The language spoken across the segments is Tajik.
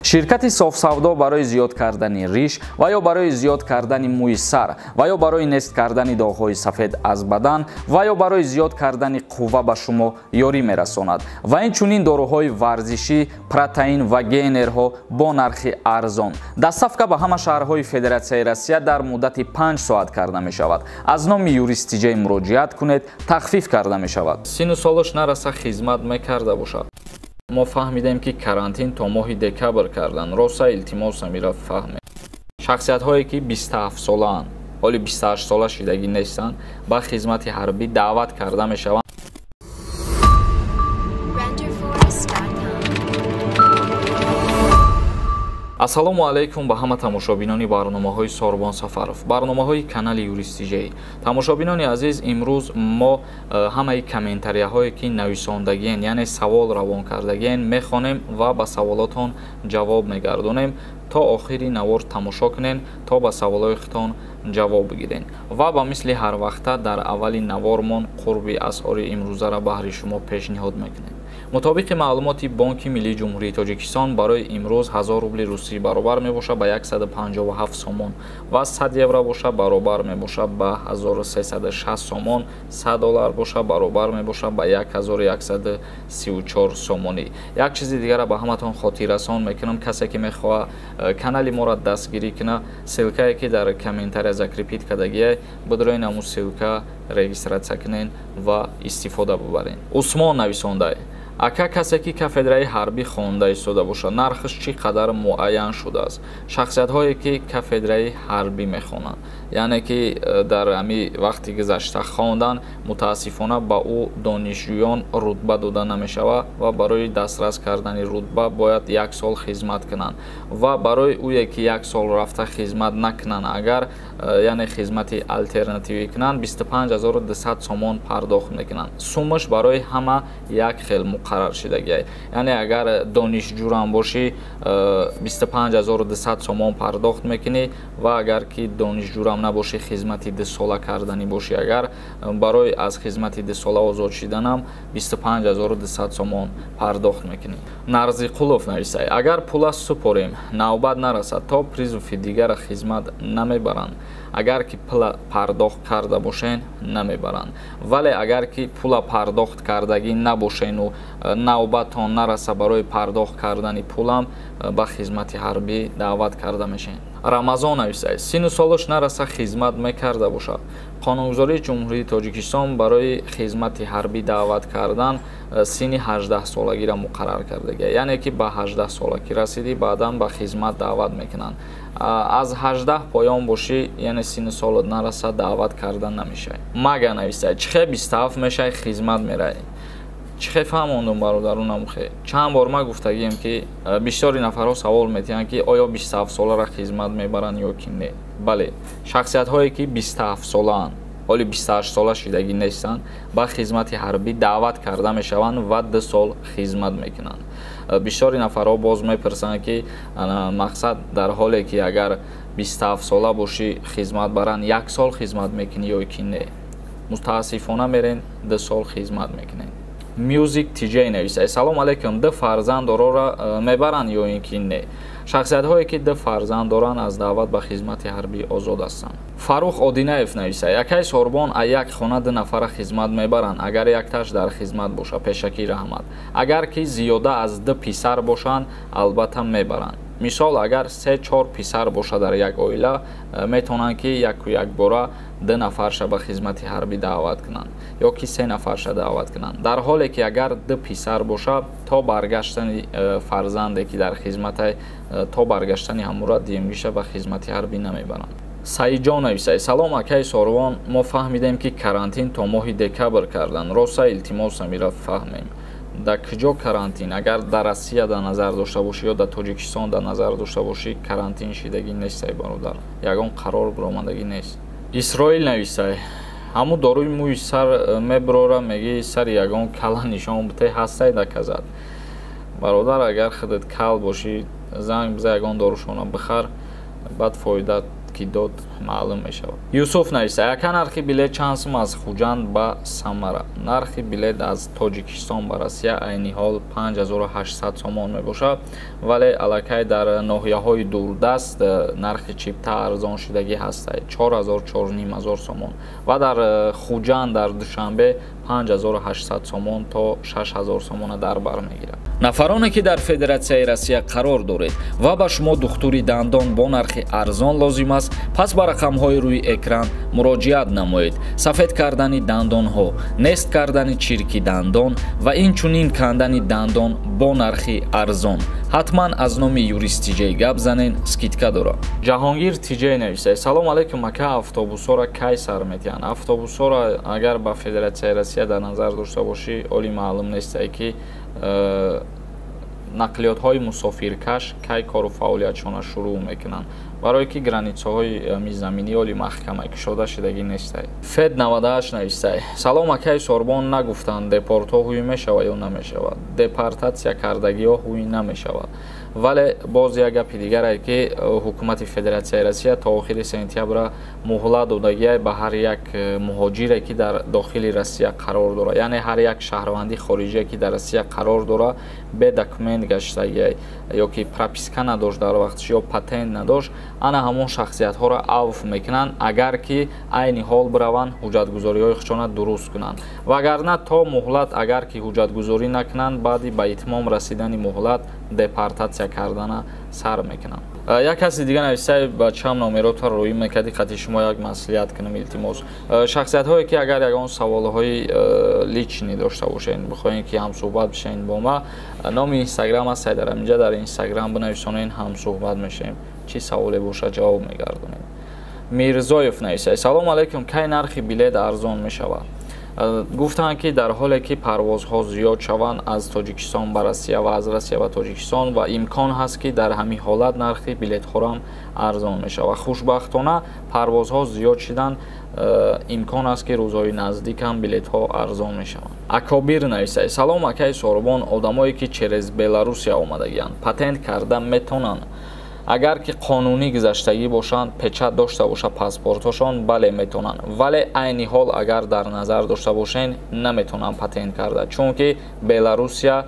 Ширкати Софсавдо барои зиёд кардани риш ва ё барои зиёд кардани мӯи сар ва ё барои нест кардани доғҳои сафед аз бадан ва ё барои зиёд кардани қувва ба шумо ёрӣ мерасонад ва инчунин доруҳои варзишӣ, протеин ва гейнерҳо бо нархи арзон. Доставка ба ҳама шаҳрҳои Федератсияи Россия дар муддати 5 соат карда мешавад. Аз номи Юрист Тиҷей муроҷиат кунед, тахфиф карда мешавад. Сину солаш нараса хизмат мекарда бошад. Мо фаҳмидем, ки карантин то моҳи декабр кардан. Роса, илтимос, амира фаҳмед. Шахсиятҳое ки 27 солаанд, ҳоли 28 сола шидагӣ нестанд, ба хизмати ҳарбӣ даъват карда мешаванд. Ассалому алайкум ба ҳама тамошобинони барномаҳои Сорбон Сафаров, барномаҳои канали Юрист Тиҷей. Тамошобинони азиз, имрӯз мо ҳамаи комментарияҳое ки нависондагиен, яъне савол равон кардагиен, мехонем ва ба саволотон ҷавоб мегардонем. То охири навор тамошо кунен, то ба саволҳои худтон ҷавоб бигирен. Ва ба мисли ҳар вақта дар аввали навормон қурби асъори имрӯзаро баҳри шумо пешниҳод мекунем. Мутобиқи маълумоти Бонки Миллии Ҷумҳурии Тоҷикистон барои имрӯз 1000 рубли русӣ баробар мебошад ба 157 сомон ва 100 евро боша баробар мебошад ба 1360 сомон, 100 доллар боша баробар мебошад ба 1134 сомонӣ. Як чизи дигарро ба ҳаматон хотиррасон мекунам, касе ки мехоҳад канали моро дастгирӣ кунад, ссилкае ки дар комментария закрепит кардагия, бидроин ҳамун ссилка регистратсия кунен ва истифода бубарен. Усмон нависондай: ака, касе ки кафедраи ҳарбӣ хонда истода бошад, нархаш чӣ қадар муайян шудааст? Шахсиятҳое ки кафедраи ҳарбӣ мехонанд, яъне ки дар ҳами вақти гузашта хондан, мутаассифона ба ӯ донишҷӯён рутба дода намешавад ва барои дастрас кардани рутба бояд як сол хизмат кунанд ва барои ӯе ки як сол рафта хизмат накунанд, агар яъне хизмати алтернативӣ кунанд, 25200 сомон пардохт мекунанд. Суммаш барои ҳама як хел муқаррар шидагиай. Яъне агар донишҷӯрам бошӣ, 25200 сомон пардохт мекунӣ ва агар ки донишҷӯрам набошӣ, хизмати дусола карданӣ бошӣ, агар барои аз хизмати дусола озод шиданам 25200 сомон пардохт мекунӣ. Нарзиқулов нависай: агар пула супорем, навбат нарасад, то призыви дигара хизмат намебаранд. Агар ки пула пардохт карда бошен, намебаранд. Вале агар ки пула пардохт кардагӣ набошену навбатон нараса барои пардохт кардани пулам, ба хизмати ҳарбӣ даъват карда мешавед. Рамазон нависай: сину солаш нараса хизмат мекарда бошад. Қонунгузории Ҷумҳурии Тоҷикистон барои хизмати ҳарбӣ даъват кардан синни 18 солагиро муқаррар кардагия. Яъне ки ба 18 солагӣ расидӣ, баъдан ба хизмат даъват мекунанд. Аз 18 поён бошӣ, яъне синни солат нараса, даъват кардан намешавад. Мага нависай: чихе 27 мешавӣ, хизмат меравӣ. Чихе фаҳмондум, бародаронам? Хе чанд бор ма гуфтагием, ки бисёри нафарҳо савол метиҳанд, ки оё 27 солара хизмат мебаранд ё ки не. Бале, шахсиятҳое ки 27 солаанд, ҳоли 28 сола шидагӣ нестанд, ба хизмати ҳарбӣ даъват карда мешаванд ва 2 сол хизмат мекунанд. Бисёри нафарҳо боз мепурсанд, ки мақсад дар ҳоле ки агар 27 сола бошӣ, хизмат баранд, як сол хизмат мекунӣ ё ки не. Мутаассифона, мерен, 2 сол хизмат мекунед. Music TJ нависай: салом алайкум, ду фарзанд дорора мебаранд ё ин ки не? Шахсиятҳое ки ду фарзанд доранд, аз даъват ба хизмати ҳарбӣ озод ҳастанд. Фарух Одинаев нависай: акай Сорбон, а як хона ду нафара хизмат мебаранд, агар якташ дар хизмат боша? Пешакӣ раҳмат. Агар ки зиёда аз ду писар бошанд, албатта мебаранд. Мисол, агар 3-4 писар боша дар як оила, метавонанд ки яку якбора ду нафарша ба хизмати ҳарбӣ даъват кунанд ё ки се нафарша даъват кунанд. Дар ҳоле ки агар ду писар боша, то баргаштани фарзанде ки дар хизматай, то баргаштани ҳамура дуюмгиша ба хизмати ҳарбӣ намебаранд. Саидҷон нависай: салом, акай Сорвон, мо фаҳмидем, ки карантин то моҳи декабр кардан. Роса, илтимос, амира фаҳмем, дар куҷо карантин? Агар дар Россия дар назар дошта бошӣ ё дар Тоҷикистон дар назар дошта бошӣ, карантин шидагӣ нестай, бародар, ягон қарор баромадагӣ нест. Исроил нависай: ҳамун доруи мӯи сар мебирора, мегӣ сари ягон кала нишон бите, ҳастай доказать? Бародар, агар худат кал бошӣ, занг биза, ягон дорушона бихар, баъд фоида Ки дод, маълум мешавад. Юсуф нависта: яка, нархи билет чанд сум аз Хуҷанд ба Самара? Нархи билет аз Тоҷикистон ба Россия айни ҳол 5800 сомон мебошад, вале аллакай дар ноҳияҳои дурдаст нархи чипта арзон шудагӣ ҳаста, 4000, 4500 сомон, ва дар Хуҷанд, дар Душанбе 5800 сомон то 6000 сомона дар бар мегирад. Нафароне, ки дар Федератсияи Россия қарор доред ва ба шумо духтури дандон бо нархи арзон лозим аст, пас ба рақамҳои рӯи экран муроҷиат намоед. Сафед кардани дандонҳо, нест кардани чирки дандон ва инчунин кандани дандон бо нархи арзон. Ҳатман аз номи Юрист Тиҷей гап занен, скидка дорад. Ҷаҳонгир Тиҷей нависад: салом алейкум, ака, автобусҳоро кай сар метиҳанд? Автобусҳоро агар ба Федератсияи Россия дар назар дошта бошӣ, оли маълум нестае, ки нақлиётҳои мусофиркаш кай кору фаъолиятшона шурӯъ мекунанд, барое ки границаҳои заминӣ оли маҳкама кушода шудагӣ нестай. Фед 98 навистай: салом, акаи Сорбон, нагуфтанд, депортҳо ҳуй мешавад ё намешавад? Депортатсия кардагиҳо ҳуй намешавад, вале боз як гапи дигаре, ки ҳукумати Федератсияи Россия то охири сентябра муҳлат додагиай ба ҳар як муҳоҷире, ки дар дохили Россия қарор дорад, яъне ҳар як шаҳрванди хориҷие, ки дар Россия қарор дорад, бе документ гаштагиай ё ки прописка надошт дар вақтш ё патент надошт, ана ҳамон шахсиятҳоро авф мекунанд, агар ки айни ҳол бираванд, ҳуҷҷатгузориҳои худшона дуруст кунанд. Вагарна то муҳлат агар ки ҳуҷҷатгузорӣ накунанд, баъди ба итмом расидани муҳлат депортатсия кардана сар мекунанд. Як каси дига нависай: бачам, номеротро рӯӣ мекарди, қати шумо як маслиҳат кунам, илтимос. Шахсиятҳое, ки агар ягон саволҳои личный дошта бошед, бихоҳем, ки ҳамсӯҳбат бишавед бо ма, номи Инстаграм аст дар ҳаминҷа, дар Инстаграм бинависонед, ҳамсӯҳбат мешавем, чӣ саволе бошад, ҷавоб мегардонем. Мирзоев нависай: салому алайкум, кай нархи билет арзон мешавад? Гуфтанд, ки дар ҳоле ки парвозҳо зиёд шаванд аз Тоҷикистон ба Россия ва аз Россия ба Тоҷикистон, ва имкон ҳаст, ки дар ҳамин ҳолат нархи билетҳорам арзон мешавад. Хушбахтона, парвозҳо зиёд шуданд, имкон аст, ки рӯзҳои наздикам билетҳо арзон мешаванд. Акобир нависай: салом, акаи Сорбон, одамое, ки через Беларусия омадагианд, патент карда метавонанд? Агар ки қонунӣ гузаштагӣ бошанд, печать дошта бошад паспортҳошон, бале, метавонанд. Вале айни ҳол агар дар назар дошта бошед, наметавонанд патент карда, чунки Беларусия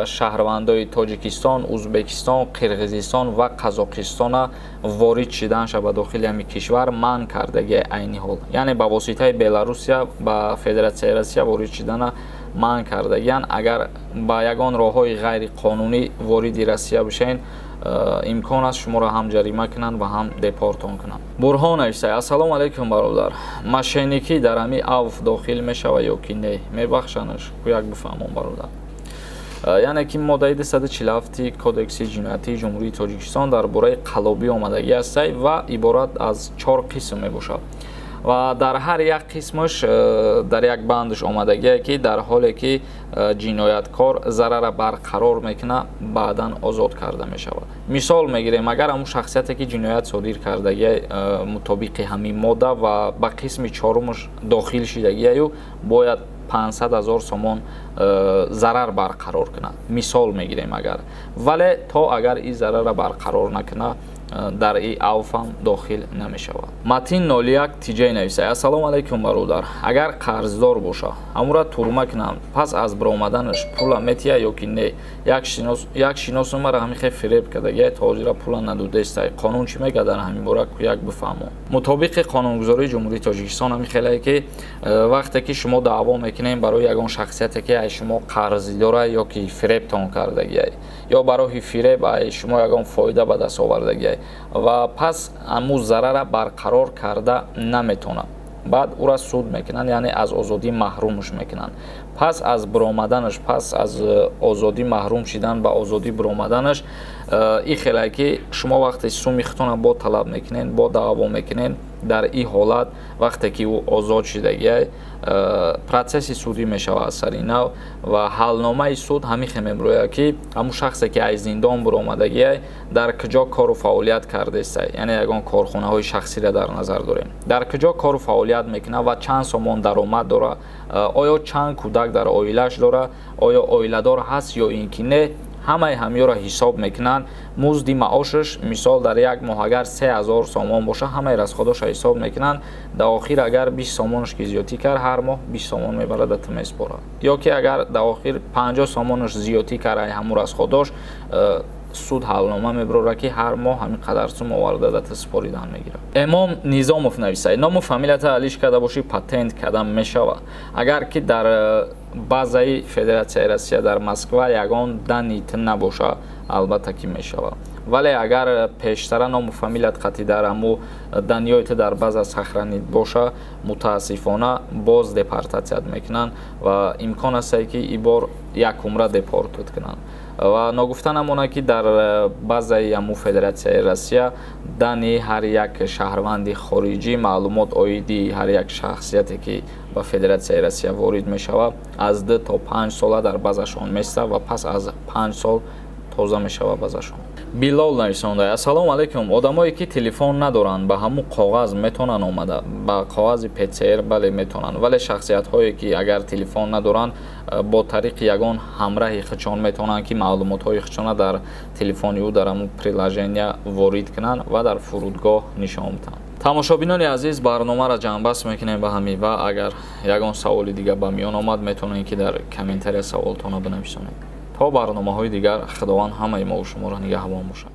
шаҳрвандои Тоҷикистон, Узбекистон, Қирғизистон ва Қазоқистона ворид шиданша ба дохили ҳамин кишвар манъ кардагӣ айни ҳол, яъне ба воситаи Беларусия ба Федератсияи Россия ворид шидана манъ кардагиянд. Агар ба ягон роҳҳои ғайриқонунӣ вориди Россия бишавед, имкон аст, шуморо ҳам ҷарима кунанд ва ҳам депортон кунанд. Бурҳон нависай: ассалому алайкум, бародар, мошенникӣ дар ҳами авф дохил мешавад ё ки не? Мебахшанаш, як бифаҳмон, бародар. Яъне ки моддаи 247 Кодекси ҷиноятии Ҷумҳурии Тоҷикистон дар бораи қаллобӣ омадагӣ ҳастай ва иборат аз чор қисм мебошад, ва дар ҳар як қисмаш дар як бандаш омадагие, ки дар ҳоле ки ҷинояткор зарара барқарор мекунад, баъдан озод карда мешавад. Мисол мегирем, агар ҳамун шахсияте, ки ҷиноят содир кардагия, мутобиқи ҳамин модда ва ба қисми чорумаш дохил шидагияю, бояд 500 ҳазор сомон зарар барқарор кунад, мисол мегирем агар. Вале то агар ин зарарра барқарор накунад, дар и авфам дохил намешавад. Матин 01 тиҷай нависай: ассалому алайкум, бародар, агар қарздор боша, ҳамура турма кунам, пас аз баромаданаш пула метия ё ки не? Як шиносу мара ҳамин хел фиреб кардагия, то ҳозира пула надодестай. Қонун чӣ мегӯяд дар ҳамин бора, як бифаҳмо. Мутобиқи қонунгузории Ҷумҳурии Тоҷикистон ҳамин хелае, ки вақте ки шумо даъво мекунем барои ягон шахсияте, ки ай шумо қарзӣ дора ё ки фиребтон кардагиай, ё ба роҳи фиреб ай шумо ягон фоида ба даст овардагиай, ва пас аму зарара барқарор карда наметавонад, баъд ӯра суд мекунанд, яъне аз озодӣ маҳрумш мекунанд. Пас аз биромаданаш, пас аз озодӣ маҳрум шидан, ба озодӣ биромаданаш, и хелае, ки шумо вақте суми худтона бо талаб мекунед, бо даъво мекунед, дар ин ҳолат, вақте ки ӯ озод шидагиай, процесси судӣ мешавад аз сари нав, ва ҳалномаи суд ҳамин хел мебирояд, ки ҳамун шахсе, ки аз зиндон биромадагиай, дар куҷо кору фаъолият кардестай, яъне ягон корхонаҳои шахсиро дар назар дорем, дар куҷо кору фаъолият мекунад ва чанд сомон даромад дорад, оё чанд кӯдак дар оилааш дорад, оё оиладор ҳаст ё ин ки не. Ҳамаи ҳамёро ҳисоб мекунанд. Музди маошаш, мисол, дар як моҳ агар 3000 сомон боша, ҳамаи расходоша ҳисоб мекунанд. Дар охир агар 20 сомонаш ки зиёдтӣ кард, ҳар моҳ 20 сомон мебарад, да ту меспорад. Ё ки агар дар охир 50 сомонаш зиёдтӣ кард ай ҳамун расходош, суд ҳалнома мебарорад, ки ҳар моҳ ҳамин қадар сум оварда да ту супоридан мегирад. Эмом Низомов нависад: ному фамилията алиш карда бошӣ, патент карда мешавад? Агар ки дар базаи Федератсияи Россия дар Москва ягон данные ту набоша, албатта ки мешавад. Вале агар пештара ному фамилият қатъи дар ҳаму данные ҳои ту дар база сохранить боша, мутаассифона, боз депортатсият мекунанд ва имкон астае, ки и бор як умра депортат кунанд. Ва ногуфта намонад, ки дар базаи ҳаму Федератсияи Россия данные ҳар як шаҳрванди хориҷӣ, маълумот оиди ҳар як шахсияте, ки ба Федератсияи Россия ворид мешавад, аз 2 то 5 сола дар базашон места ва пас аз 5 сол тоза мешавад базашон. Билол нависонда: ассалому алайкум, одамое ки телефон надоранд, ба ҳамун коғаз метавонанд омада? Ба коғази ПЦР бале, метавонанд. Вале шахсиятҳое ки агар телефон надоранд, бо тариқи ягон ҳамраҳи худшон метавонанд, ки маълумотҳои худшона дар телефони ӯ дар ҳамун приложения ворид кунанд ва дар фурудгоҳ нишон бидиҳанд. Тамошобинони азиз, барномаро ҷамъбаст мекунем ба ҳамин ва агар ягон саволи дига ба миён омад, метавонед, ки дар комментария саволтонро бинависонед. То барномаҳои дигар, Худованд ҳамаи мову шуморо нигаҳбон бошад.